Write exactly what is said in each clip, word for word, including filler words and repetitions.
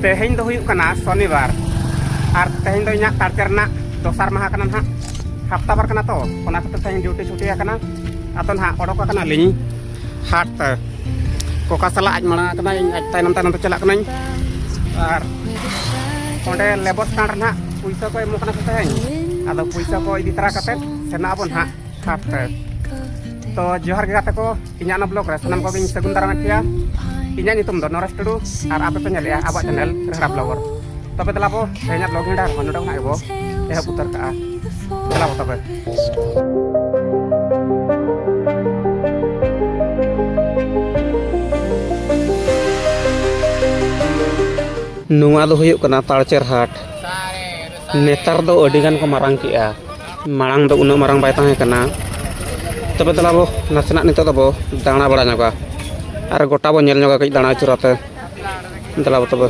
ᱛᱮᱦᱮᱧ ᱫᱚ ᱦᱩᱭᱩᱜ ᱠᱟᱱᱟ ᱥᱚᱱᱤᱵᱟᱨ, ᱟᱨ ᱛᱮᱦᱮᱧ ᱫᱚ ᱤᱧᱟᱹᱜ ᱛᱟᱲᱪᱮᱨ ᱨᱮᱱᱟᱜ ᱫᱚᱥᱟᱨ ᱢᱟᱦᱟ ᱠᱟᱱᱟ ᱱᱟᱦᱟᱜ᱾ ᱦᱟᱯᱛᱟ ᱵᱟᱨ ᱠᱟᱱᱟ ᱛᱚ, ᱚᱱᱟ ᱠᱷᱟᱹᱛᱤᱨ ᱛᱮᱦᱮᱧ ᱰᱤᱭᱩᱴᱤ ᱪᱷᱩᱴᱤ ᱟᱠᱟᱱᱟ᱾ ᱟᱫᱚ ᱱᱟᱦᱟᱜ ᱚᱰᱚᱠ ᱟᱠᱟᱱᱟᱞᱤᱧ ᱦᱟᱴ ᱛᱮ᱾ ᱠᱚᱠᱟ ᱥᱟᱞᱟᱜ ᱟᱡ ᱢᱟᱲᱟᱝ ᱟᱠᱟᱱᱟ, ᱤᱧ ᱟᱡ ᱛᱟᱭᱱᱚᱢ ᱛᱟᱭᱱᱚᱢ ᱛᱮ ᱪᱟᱞᱟᱜ ᱠᱟᱹᱱᱟᱹᱧ᱾ ᱟᱨ ᱚᱸᱰᱮ ᱞᱮᱵᱚᱨ ᱥᱴᱟᱱᱰ ᱨᱮ ᱱᱟᱦᱟᱜ ᱯᱩᱭᱥᱟᱹ ᱠᱚ ᱮᱢᱚᱜ ᱠᱟᱱᱟ ᱥᱮ ᱛᱮᱦᱮᱧ, ᱟᱫᱚ ᱯᱩᱭᱥᱟᱹ ᱠᱚ ᱤᱫᱤ ᱛᱟᱨᱟ ᱠᱟᱛᱮᱫ ᱥᱮᱱᱚᱜ ᱟᱵᱚᱱ ᱱᱟᱦᱟᱜ ᱦᱟᱴ ᱛᱮ᱾ ᱛᱚ ᱡᱚᱦᱟᱨ ᱜᱮ ᱜᱟᱛᱮ ᱠᱚ, ᱤᱧᱟᱹᱜ ᱚᱱᱟ ᱵᱞᱚᱜ ᱨᱮ ᱥᱟᱱᱟᱢ ᱠᱚᱜᱮᱧ ᱥᱟᱹᱜᱩᱱ ᱫᱟᱨᱟᱢᱮᱫ ᱯᱮᱭᱟ᱾ ᱤᱧᱟᱹᱜ ᱧᱩᱛᱩᱢ ᱫᱚ ᱱᱚᱨᱮᱥ ᱴᱩᱰᱩ, ᱟᱨ ᱟᱯᱮ ᱯᱮ ᱧᱮᱞᱮᱜᱼᱟ ᱟᱵᱚᱣᱟᱜ ᱪᱮᱱᱮᱞ ᱨᱮᱦᱲᱟ ᱵᱞᱚᱜᱟᱨ᱾ ᱛᱚᱵᱮ ᱫᱮᱞᱟ ᱵᱚ, ᱛᱮᱦᱮᱧᱟᱜ ᱵᱞᱚᱜ ᱱᱮᱰᱟ ᱨᱮᱦᱚᱸ ᱱᱚᱰᱮ ᱠᱷᱚᱱᱟᱜ ᱜᱮᱵᱚ ᱮᱦᱚᱵ ᱩᱛᱟᱹᱨ ᱠᱟᱜᱼᱟ᱾ ᱫᱮᱞᱟ ᱵᱚ ᱛᱚᱵᱮ᱾ ᱱᱚᱣᱟ ᱫᱚ ᱦᱩᱭᱩᱜ ᱠᱟᱱᱟ ᱛᱟᱲᱪᱮᱨ ᱦᱟᱴ᱾ ᱱᱮᱛᱟᱨ ᱫᱚ ᱟᱹᱰᱤ ᱜᱟᱱ ᱠᱚ ᱢᱟᱨᱟᱝ ᱠᱮᱜᱼᱟ᱾ ᱢᱟᱲᱟᱝ ᱫᱚ ᱩᱱᱟᱹᱜ ᱢᱟᱨᱟᱝ ᱵᱟᱭ ᱛᱟᱦᱮᱸ ᱠᱟᱱᱟ᱾ ᱛᱚᱵᱮ ᱫᱮᱞᱟ ᱵᱚ, ᱱᱟᱥᱮᱱᱟᱜ ᱱᱤᱛᱚᱜ ᱫᱚᱵᱚ ᱫᱟᱬᱟ ᱵᱟᱲᱟ ᱧᱚᱜᱟ ᱟᱨ ᱜᱚᱴᱟ ᱵᱚ ᱧᱮᱞ ᱧᱚᱜᱟ ᱠᱟᱹᱡ ᱫᱟᱬᱟ ᱟᱹᱪᱩᱨ ᱟᱛᱮ᱾ ᱫᱮᱞᱟ ᱵᱚ ᱛᱚᱵᱮ᱾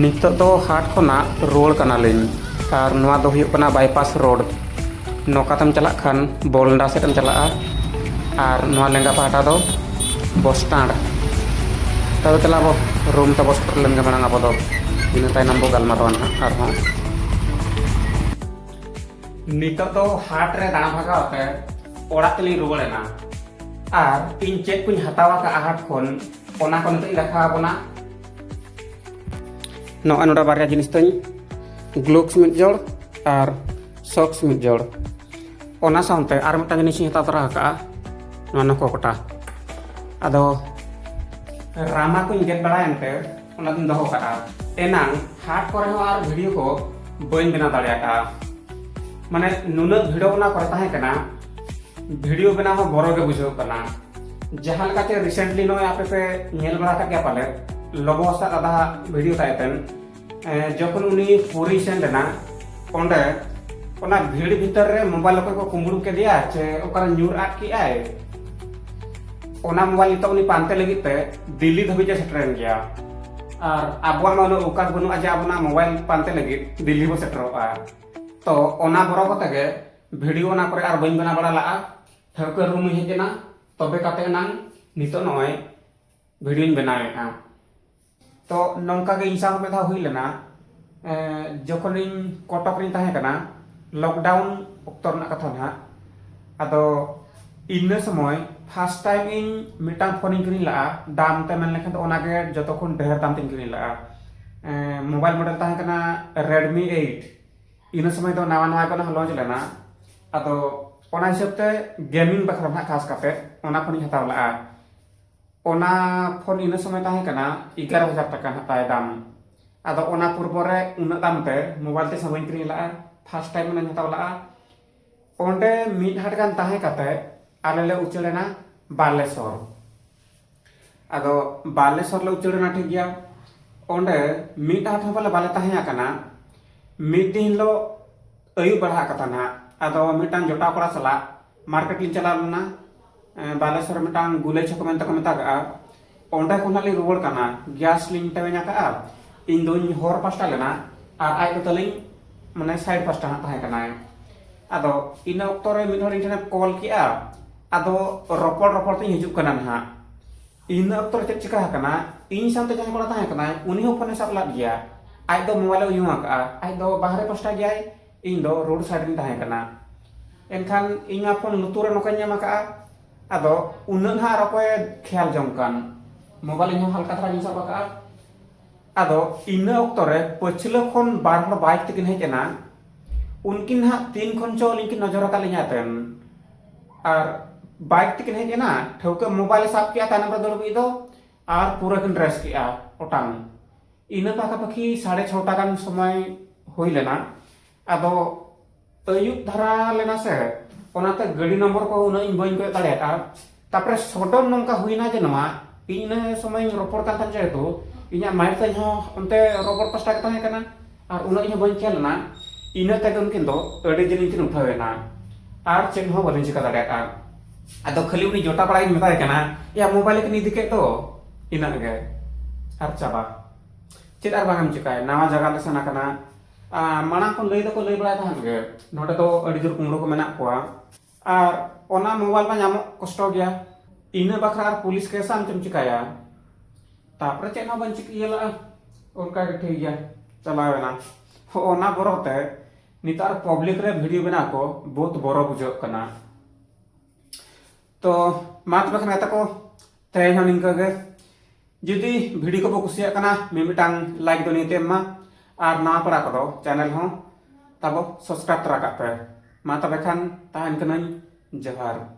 ᱱᱤᱛᱚᱜ ᱫᱚ ᱦᱟᱴ ᱠᱷᱚᱱᱟᱜ ᱨᱩᱣᱟᱹᱲ ᱠᱟᱱᱟᱞᱤᱧ᱾ ᱟᱨ ᱱᱚᱣᱟ ᱫᱚ ᱦᱩᱭᱩᱜ ᱠᱟᱱᱟ ᱵᱟᱭᱯᱟᱥ ᱨᱳᱰ᱾ ᱱᱚᱝᱠᱟ ᱛᱮᱢ ᱪᱟᱞᱟᱜ ᱠᱷᱟᱱ ᱵᱚᱞᱰᱟ ᱥᱮᱫ ᱮᱢ ᱪᱟᱞᱟᱜᱼᱟ᱾ ᱟᱨ ᱱᱚᱣᱟ ᱞᱮᱸᱜᱟ ᱯᱟᱦᱴᱟ ᱫᱚ ᱵᱚᱥ ᱥᱴᱟᱱᱰ᱾ ᱛᱚᱵᱮ ᱛᱮᱞᱟ ᱵᱚ, ᱨᱩᱢ ᱛᱮᱵᱚ ᱥᱮᱴᱮᱨ ᱞᱮᱱ ᱜᱮ ᱢᱟᱲᱟᱝ ᱟᱵᱚ ᱫᱚ᱾ ᱤᱱᱟᱹ ᱛᱟᱭᱱᱚᱢ ᱵᱚ ᱜᱟᱞᱢᱟᱨᱟᱣᱟ ᱱᱟᱦᱟᱜ ᱟᱨᱦᱚᱸ᱾ ᱱᱤᱛᱚᱜ ᱫᱚ ᱦᱟᱴ ᱨᱮ ᱫᱟᱬᱟ ᱵᱷᱟᱜᱟᱣ ᱛᱮ ᱚᱲᱟᱜ ᱛᱮᱞᱤᱧ ᱨᱩᱣᱟᱹᱲ ᱮᱱᱟ᱾ ᱟᱨ ᱤᱧ ᱪᱮᱫ ᱠᱚᱧ ᱦᱟᱛᱟᱣ ᱟᱠᱟᱫᱼᱟ ᱦᱟᱴ ᱠᱷᱚᱱ, ᱚᱱᱟ ᱠᱚ ᱱᱤᱛᱚᱜ ᱤᱧ ᱫᱮᱠᱷᱟᱣ ᱟᱵᱚᱱᱟ᱾ ᱱᱚᱜᱼᱚᱭ ᱱᱚᱰᱮ ᱵᱟᱨᱭᱟ ᱡᱤᱱᱤᱥ ᱛᱤᱧ, ᱜᱞᱳᱵᱥ ᱢᱤᱫ ᱡᱚᱲ ᱟᱨ ᱥᱚᱠᱥ ᱢᱤᱫ ᱡᱚᱲ᱾ ᱚᱱᱟ ᱥᱟᱶᱛᱮ ᱟᱨ ᱢᱤᱫᱴᱟᱝ ᱡᱤᱱᱤᱥ ᱤᱧ ᱦᱟᱛᱟᱣ ᱛᱚᱨᱟ ᱟᱠᱟᱫᱼᱟ, ᱱᱚᱣᱟ ᱱᱚᱠᱚ ᱠᱚᱴᱟ᱾ ᱟᱫᱚ ᱨᱟᱢᱟ ᱠᱚᱧ ᱜᱮᱫ ᱵᱟᱲᱟᱭᱮᱱ ᱛᱮ ᱚᱱᱟ ᱫᱚᱧ ᱫᱚᱦᱚ ᱠᱟᱜᱼᱟ᱾ ᱮᱱᱟᱝ ᱦᱟᱴ ᱠᱚᱨᱮ ᱦᱚᱸ ᱟᱨ ᱵᱷᱤᱰᱤᱭᱳ ᱠᱚ ᱵᱟᱹᱧ ᱵᱮᱱᱟᱣ ᱫᱟᱲᱮ ᱟᱠᱟᱫᱼᱟ᱾ ᱢᱟᱱᱮ ᱱᱩᱱᱟᱹᱜ ᱵᱷᱤᱲ ᱚᱱᱟ ᱠᱚᱨᱮ ᱛᱟᱦᱮᱸ ᱠᱟᱱᱟ, ᱵᱷᱤᱰᱤᱭᱳ ᱵᱮᱱᱟᱣ ᱦᱚᱸ ᱵᱚᱨᱚ ᱜᱮ ᱵᱩᱡᱷᱟᱹᱣ ᱠᱟᱱᱟ᱾ ᱡᱟᱦᱟᱸ ᱞᱮᱠᱟᱛᱮ recently ᱱᱚᱜᱼᱚᱭ ᱟᱯᱮ ᱯᱮ ᱧᱮᱞ ᱵᱟᱲᱟ ᱟᱠᱟᱫ ᱜᱮᱭᱟ ᱯᱟᱞᱮ, ᱞᱚᱵᱚ ᱦᱟᱸᱥᱫᱟᱜ ᱫᱟᱫᱟ ᱵᱷᱤᱰᱤᱭᱳ ᱛᱟᱦᱮᱸ ᱠᱟᱱ, ᱮᱸ, ᱡᱚᱠᱷᱚᱱ ᱩᱱᱤ ᱯᱩᱨᱤ ᱥᱮᱱ ᱞᱮᱱᱟ, ᱚᱸᱰᱮ ᱚᱱᱟ ᱵᱷᱤᱲ ᱵᱷᱤᱛᱟᱹᱨ ᱨᱮ ᱢᱳᱵᱟᱭᱤᱞ ᱚᱠᱚᱭ ᱠᱚ ᱠᱩᱢᱵᱽᱲᱩ ᱠᱮᱫᱮᱭᱟ ᱪᱮ ᱚᱠᱟᱨᱮ ᱧᱩᱨ ᱟᱫ ᱠᱮᱜᱼᱟᱭ, ᱚᱱᱟ ᱢᱳᱵᱟᱭᱤᱞ ᱱᱤᱛᱚᱜ ᱩᱱᱤ ᱯᱟᱱᱛᱮ ᱞᱟᱹᱜᱤᱫ ᱛᱮ ᱫᱤᱞᱞᱤ ᱫᱷᱟᱹᱵᱤᱡ ᱮ ᱥᱮᱴᱮᱨᱮᱱ ᱜᱮᱭᱟ᱾ ᱟᱨ ᱟᱵᱚᱣᱟᱜ ᱢᱟ ᱩᱱᱟᱹᱜ ᱚᱣᱠᱟᱛ ᱵᱟᱹᱱᱩᱜᱼᱟ ᱡᱮ ᱟᱵᱚ ᱚᱱᱟ ᱢᱳᱵᱟᱭᱤᱞ ᱯᱟᱱᱛᱮ ᱞᱟᱹᱜᱤᱫ ᱫᱤᱞᱞᱤ ᱵᱚ ᱥᱮᱴᱮᱨᱚᱜᱼᱟ᱾ ᱛᱚ ᱚᱱᱟ ᱵᱚᱨᱚ ᱠᱚᱛᱮ ᱜᱮ ᱵᱷᱤᱰᱤᱭᱳ ᱚᱱᱟ ᱠᱚᱨᱮ ᱟᱨ ᱵᱟᱹᱧ ᱵᱮᱱᱟᱣ ᱵᱟᱲᱟ ᱞᱟᱜᱼᱟ᱾ ᱴᱷᱟᱹᱣᱠᱟᱹ ᱨᱩᱢ ᱤᱧ ᱦᱮᱡ ᱮᱱᱟ, ᱛᱚᱵᱮ ᱠᱟᱛᱮ ᱮᱱᱟᱝ ᱱᱤᱛᱚᱜ ᱱᱚᱜᱼᱚᱭ ᱵᱷᱤᱰᱤᱭᱳᱧ ᱵᱮᱱᱟᱣᱮᱫᱼᱟ᱾ ᱛᱚ ᱱᱚᱝᱠᱟ ᱜᱮ ᱤᱧ ᱥᱟᱶ ᱢᱤᱫ ᱫᱷᱟᱣ ᱦᱩᱭ ᱞᱮᱱᱟ᱾ ᱮᱸ, ᱡᱚᱠᱷᱚᱱ ᱤᱧ ᱠᱚᱴᱚᱠ ᱨᱤᱧ ᱛᱟᱦᱮᱸ ᱠᱟᱱᱟ, ᱞᱚᱠᱰᱟᱣᱩᱱ ᱚᱠᱛᱚ ᱨᱮᱱᱟᱜ ᱠᱟᱛᱷᱟ ᱱᱟᱦᱟᱜ, ᱟᱫᱚ ᱤᱱᱟᱹ ᱥᱚᱢᱚᱭ ᱯᱷᱟᱥᱴ ᱴᱟᱭᱤᱢ ᱤᱧ ᱢᱤᱫᱴᱟᱝ ᱯᱷᱳᱱ ᱤᱧ ᱠᱤᱨᱤᱧ ᱞᱟᱜᱼᱟ᱾ ᱫᱟᱢ ᱛᱮ ᱢᱮᱱ ᱞᱮᱠᱷᱟᱱ ᱫᱚ ᱚᱱᱟᱜᱮ ᱡᱚᱛᱚ ᱠᱷᱚᱱ ᱰᱷᱮᱨ ᱫᱟᱢ ᱛᱤᱧ ᱠᱤᱨᱤᱧ ᱞᱟᱜᱼᱟ᱾ ᱮᱸ, ᱢᱳᱵᱟᱭᱤᱞ ᱢᱚᱰᱮᱞ ᱛᱟᱦᱮᱸ ᱠᱟᱱᱟ ᱨᱮᱰᱢᱤ ᱮᱭᱤᱴ᱾ ᱤᱱᱟᱹ ᱥᱚᱢᱚᱭ ᱫᱚ ᱱᱟᱣᱟ ᱱᱟᱣᱟ ᱜᱮ ᱚᱱᱟ ᱦᱚᱸ ᱞᱚᱧᱪ ᱞᱮᱱᱟ᱾ ᱟᱫᱚ ᱚᱱᱟ ᱦᱤᱥᱟᱹᱵ ᱛᱮ ᱜᱮᱢᱤᱝ ᱵᱟᱠᱷᱨᱟ ᱱᱟᱦᱟᱜ ᱠᱷᱟᱥ ᱠᱟᱛᱮ ᱚᱱᱟ ᱯᱷᱳᱱᱤᱧ ᱦᱟᱛᱟᱣ ᱞᱟᱜᱼᱟ᱾ ᱚᱱᱟ ᱯᱷᱳᱱ ᱤᱱᱟᱹ ᱥᱚᱢᱚᱭ ᱛᱟᱦᱮᱸ ᱠᱟᱱᱟ ᱮᱜᱟᱨᱚ ᱦᱟᱡᱟᱨ ᱴᱟᱠᱟ ᱱᱟᱦᱟᱜ ᱛᱟᱭ ᱫᱟᱢ᱾ ᱟᱫᱚ ᱚᱱᱟ ᱯᱩᱨᱵᱚ ᱨᱮ ᱩᱱᱟᱹᱜ ᱫᱟᱢ ᱛᱮ ᱢᱳᱵᱟᱭᱤᱞ ᱛᱤᱥ ᱦᱚᱸ ᱵᱟᱹᱧ ᱠᱤᱨᱤᱧ ᱞᱟᱜᱼᱟ᱾ ᱯᱷᱟᱥᱴ ᱴᱟᱭᱤᱢ ᱚᱱᱟᱧ ᱦᱟᱛᱟᱣ ᱞᱟᱜᱼᱟ᱾ ᱚᱸᱰᱮ ᱢᱤᱫ ᱦᱟᱴ ᱜᱟᱱ ᱛᱟᱦᱮᱸ ᱠᱟᱛᱮ ᱟᱞᱮ ᱞᱮ ᱩᱪᱟᱹᱲ ᱮᱱᱟ ᱵᱟᱞᱮᱥᱚᱨ᱾ ᱟᱫᱚ ᱵᱟᱞᱮᱥᱚᱨ ᱞᱮ ᱩᱪᱟᱹᱲ ᱮᱱᱟ, ᱴᱷᱤᱠ ᱜᱮᱭᱟ᱾ ᱚᱸᱰᱮ ᱢᱤᱫ ᱦᱟᱴ ᱦᱚᱸ ᱵᱚᱞᱮ ᱵᱟᱞᱮ ᱛᱟᱦᱮᱸ ᱟᱠᱟᱱᱟ᱾ ᱢᱤᱫ ᱫᱤᱱ ᱦᱤᱞᱳᱜ ᱟᱹᱭᱩᱵ ᱵᱮᱲᱟ ᱦᱟᱜ ᱠᱟᱛᱷᱟ ᱱᱟᱦᱟᱜ, ᱟᱫᱚ ᱢᱤᱫᱴᱟᱝ ᱡᱚᱴᱟᱣ ᱠᱚᱲᱟ ᱥᱟᱞᱟᱜ ᱢᱟᱨᱠᱮᱴ ᱞᱤᱧ ᱪᱟᱞᱟᱣ ᱞᱮᱱᱟ᱾ ᱮᱸ, ᱵᱟᱞᱮᱥᱚᱨ ᱨᱮ ᱢᱤᱫᱴᱟᱝ ᱜᱩᱞᱟᱹᱭ ᱪᱷᱚᱠ ᱢᱮᱱᱛᱮ ᱠᱚ ᱢᱮᱛᱟᱜᱟᱜᱼᱟ᱾ ᱚᱸᱰᱮ ᱠᱷᱚᱱ ᱦᱟᱸᱜ ᱞᱤᱧ ᱨᱩᱣᱟᱹᱲ ᱠᱟᱱᱟ, ᱜᱮᱥ ᱞᱤᱧ ᱴᱮᱣᱮᱧ ᱟᱠᱟᱫᱼᱟ᱾ ᱤᱧ ᱫᱚᱧ ᱦᱚᱨ ᱯᱟᱥᱴᱟ ᱞᱮᱱᱟ ᱟᱨ ᱟᱡ ᱫᱚ ᱛᱟᱹᱞᱤᱧ ᱢᱟᱱᱮ ᱥᱟᱭᱤᱰ ᱯᱟᱥᱴᱟ ᱦᱟᱸᱜ ᱛᱟᱦᱮᱸ ᱠᱟᱱᱟᱭ᱾ ᱟᱫᱚ ᱤᱱᱟᱹ ᱚᱠᱛᱚ ᱨᱮ ᱢᱤᱫ ᱦᱚᱲ ᱤᱧ ᱴᱷᱮᱱᱮ ᱠᱚᱞ ᱠᱮᱜᱼᱟ᱾ ᱟᱫᱚ ᱨᱚᱯᱚᱲ ᱨᱚᱯᱚᱲ ᱛᱤᱧ ᱦᱤᱡᱩᱜ ᱠᱟᱱᱟ ᱱᱟᱦᱟᱜ᱾ ᱤᱱᱟᱹ ᱚᱠᱛᱚ ᱨᱮ ᱪᱮᱫ ᱪᱤᱠᱟ ᱟᱠᱟᱱᱟ, ᱤᱧ ᱥᱟᱶᱛᱮ ᱡᱟᱦᱟᱸᱭ ᱠᱚᱲᱟ ᱛᱟᱦᱮᱸ ᱠᱟᱱᱟᱭ, ᱩᱱᱤ ᱦᱚᱸ ᱯᱷᱳᱱᱮ ᱥᱟᱵ ᱞᱟᱫ ᱜᱮᱭᱟ᱾ ᱟᱡ ᱫᱚ ᱢᱳᱵᱟᱭᱤᱞ ᱮ ᱩᱭᱩᱝ ᱟᱠᱟᱫᱼᱟ, ᱟᱡ ᱫᱚ ᱵᱟᱦᱨᱮ ᱯᱟᱥᱴᱟ ᱜᱮᱭᱟᱭ, ᱤᱧ ᱫᱚ ᱨᱳᱰ ᱥᱟᱭᱤᱰ ᱨᱤᱧ ᱛᱟᱦᱮᱸ ᱠᱟᱱᱟ᱾ ᱮᱱᱠᱷᱟᱱ ᱤᱧ ᱢᱟ ᱯᱷᱳᱱ ᱞᱩᱛᱩᱨ ᱨᱮ ᱱᱚᱝᱠᱟᱧ ᱧᱟᱢ ᱟᱠᱟᱫᱼᱟ, ᱟᱫᱚ ᱩᱱᱟᱹᱜ ᱱᱟᱦᱟᱜ ᱟᱨ ᱚᱠᱚᱭ ᱠᱷᱮᱭᱟᱞ ᱡᱚᱝ ᱠᱟᱱ, ᱢᱳᱵᱟᱭᱤᱞ ᱤᱧ ᱦᱚᱸ ᱦᱟᱞᱠᱟ ᱫᱷᱟᱨᱟ ᱜᱤᱧ ᱥᱟᱵ ᱟᱠᱟᱫᱼᱟ᱾ ᱟᱫᱚ ᱤᱱᱟᱹ ᱚᱠᱛᱚ ᱨᱮ ᱯᱟᱹᱪᱷᱞᱟᱹ ᱠᱷᱚᱱ ᱵᱟᱨ ᱦᱚᱲ ᱵᱟᱭᱤᱠ ᱛᱮᱠᱤᱱ ᱦᱮᱡ ᱮᱱᱟ᱾ ᱩᱱᱠᱤᱱ ᱱᱟᱦᱟᱜ ᱛᱤᱱ ᱠᱷᱚᱱ ᱪᱚ ᱟᱹᱞᱤᱧ ᱠᱤᱱ ᱱᱚᱡᱚᱨ ᱟᱠᱟᱫ ᱞᱤᱧᱟ ᱛᱮᱱ᱾ ᱟᱨ ᱵᱟᱭᱤᱠ ᱛᱮᱠᱤᱱ ᱦᱮᱡ ᱮᱱᱟ, ᱴᱷᱟᱹᱣᱠᱟᱹ ᱢᱳᱵᱟᱭᱤᱞ ᱮ ᱥᱟᱵ ᱠᱮᱜᱼᱟ ᱛᱟᱭᱱᱚᱢ ᱨᱮ ᱫᱩᱲᱩᱵ ᱫᱚ, ᱟᱨ ᱯᱩᱨᱟᱹ ᱠᱤᱱ ᱨᱮᱥ ᱠᱮᱜᱼᱟ ᱚᱴᱟᱝ᱾ ᱤᱱᱟᱹ ᱯᱟᱠᱟᱯᱟᱠᱤ ᱥᱟᱲᱮ ᱪᱷᱚᱴᱟ ᱜᱟᱱ ᱥᱚᱢᱚᱭ ᱦᱩᱭ ᱞᱮᱱᱟ᱾ ᱟᱫᱚ ᱟᱹᱭᱩᱵ ᱫᱷᱟᱨᱟ ᱞᱮᱱᱟ ᱥᱮ, ᱚᱱᱟᱛᱮ ᱜᱟᱹᱰᱤ ᱱᱚᱢᱵᱚᱨ ᱠᱚ ᱩᱱᱟᱹᱜ ᱤᱧ ᱵᱟᱹᱧ ᱠᱚᱭᱚᱜ ᱫᱟᱲᱮᱭᱟᱜᱼᱟ᱾ ᱛᱟᱯᱚᱨᱮ ᱥᱚᱰᱚᱱ ᱱᱚᱝᱠᱟ ᱦᱩᱭᱱᱟ ᱡᱮ ᱱᱚᱣᱟ, ᱤᱧ ᱤᱱᱟᱹ ᱥᱚᱢᱚᱭ ᱤᱧ ᱨᱚᱯᱚᱲ ᱠᱟᱱ ᱛᱟᱦᱮᱸᱫ, ᱡᱮᱦᱮᱛᱩ ᱤᱧᱟᱹᱜ ᱢᱟᱭᱤᱱᱰ ᱛᱟᱹᱧ ᱦᱚᱸ ᱚᱱᱛᱮ ᱨᱚᱯᱚᱲ ᱯᱟᱥᱴᱟ ᱜᱮ ᱛᱟᱦᱮᱸ ᱠᱟᱱᱟ, ᱟᱨ ᱩᱱᱟᱹᱜ ᱤᱧ ᱦᱚᱸ ᱵᱟᱹᱧ ᱠᱷᱮᱭᱟᱞ ᱞᱮᱱᱟ᱾ ᱤᱱᱟᱹ ᱛᱮᱜᱮ ᱩᱱᱠᱤᱱ ᱫᱚ ᱟᱹᱰᱤ ᱡᱤᱞᱤᱧ ᱠᱤᱱ ᱩᱴᱷᱟᱹᱣ ᱮᱱᱟ ᱟᱨ ᱪᱮᱫ ᱦᱚᱸ ᱵᱟᱹᱞᱤᱧ ᱪᱤᱠᱟᱹ ᱫᱟᱲᱮᱭᱟᱜᱼᱟ᱾ ᱟᱫᱚ ᱠᱷᱟᱹᱞᱤ ᱩᱱᱤ ᱡᱚᱴᱟ ᱯᱟᱲᱟᱜᱤᱧ ᱢᱮᱛᱟᱭ ᱠᱟᱱᱟ, "ᱮᱭᱟ, ᱢᱳᱵᱟᱭᱤᱞ ᱠᱤᱱ ᱤᱫᱤ ᱠᱮᱫ ᱫᱚ", ᱤᱱᱟᱹᱜ ᱜᱮ, ᱟᱨ ᱪᱟᱵᱟ᱾ ᱪᱮᱫ ᱟᱨ ᱵᱟᱝ ᱮᱢ ᱪᱤᱠᱟᱹᱭᱟ, ᱱᱟᱣᱟ ᱡᱟᱭᱜᱟ ᱞᱮ ᱥᱮᱱ ᱟᱠᱟᱱᱟ᱾ ᱟᱨ ᱢᱟᱲᱟᱝ ᱠᱷᱚᱱ ᱞᱟᱹᱭ ᱫᱚᱠᱚ ᱞᱟᱹᱭ ᱵᱟᱲᱟᱭ ᱛᱟᱦᱮᱸᱫ ᱜᱮ, ᱱᱚᱰᱮ ᱫᱚ ᱟᱹᱰᱤ ᱡᱳᱨ ᱠᱩᱢᱵᱽᱲᱩ ᱠᱚ ᱢᱮᱱᱟᱜ ᱠᱚᱣᱟ, ᱟᱨ ᱚᱱᱟ ᱢᱳᱵᱟᱭᱤᱞ ᱢᱟ ᱧᱟᱢᱚᱜ ᱠᱚᱥᱴᱚ ᱜᱮᱭᱟ, ᱤᱱᱟᱹ ᱵᱟᱠᱷᱨᱟ ᱟᱨ ᱯᱩᱞᱤᱥ ᱠᱮᱥ ᱟᱢ ᱪᱮᱢ ᱪᱤᱠᱟᱹᱭᱟ? ᱛᱟᱯᱚᱨᱮ ᱪᱮᱫ ᱦᱚᱸ ᱵᱟᱹᱧ ᱪᱤᱠᱟᱹ ᱤᱭᱟᱹ ᱞᱟᱜᱼᱟ, ᱚᱱᱠᱟ ᱜᱮ ᱴᱷᱤᱠ ᱜᱮᱭᱟ, ᱪᱟᱞᱟᱣ ᱮᱱᱟ᱾ ᱦᱚᱸ, ᱚᱱᱟ ᱵᱚᱨᱚᱛᱮ ᱱᱮᱛᱟᱨ ᱯᱟᱵᱽᱞᱤᱠ ᱨᱮ ᱵᱷᱤᱰᱤᱭᱳ ᱵᱮᱱᱟᱣ ᱠᱚ ᱵᱚᱦᱩᱛ ᱵᱚᱨᱚ ᱵᱩᱡᱷᱟᱹᱜ ᱠᱟᱱᱟ᱾ ᱛᱚ ᱢᱟ ᱛᱚᱵᱮ ᱠᱷᱟᱱ ᱜᱟᱛᱮ ᱠᱚ, ᱛᱮᱦᱮᱧ ᱦᱚᱸ ᱱᱤᱝᱠᱟᱹ ᱜᱮ᱾ ᱡᱩᱫᱤ ᱵᱷᱤᱰᱤᱭᱳ ᱠᱚᱵᱚ ᱠᱩᱥᱤᱭᱟᱜ ᱠᱟᱱᱟ, ᱢᱤᱢᱤᱫᱴᱟᱝ ᱞᱟᱭᱤᱠ ᱫᱚ ᱱᱤᱭᱟᱹᱛᱮ ᱮᱢ ᱢᱟ, ᱟᱨ ᱱᱟᱣᱟ ᱯᱟᱲᱟ ᱠᱚᱫᱚ ᱪᱮᱱᱮᱞ ᱦᱚᱸ ᱛᱟᱵᱚ ᱥᱟᱵᱥᱠᱨᱟᱭᱤᱵ ᱛᱚᱨᱟ ᱠᱟᱜ ᱯᱮ᱾ ᱢᱟ ᱛᱚᱵᱮ ᱠᱷᱟᱱ ᱛᱟᱦᱮᱱ ᱠᱟᱹᱱᱟᱹᱧ, ᱡᱚᱦᱟᱨ᱾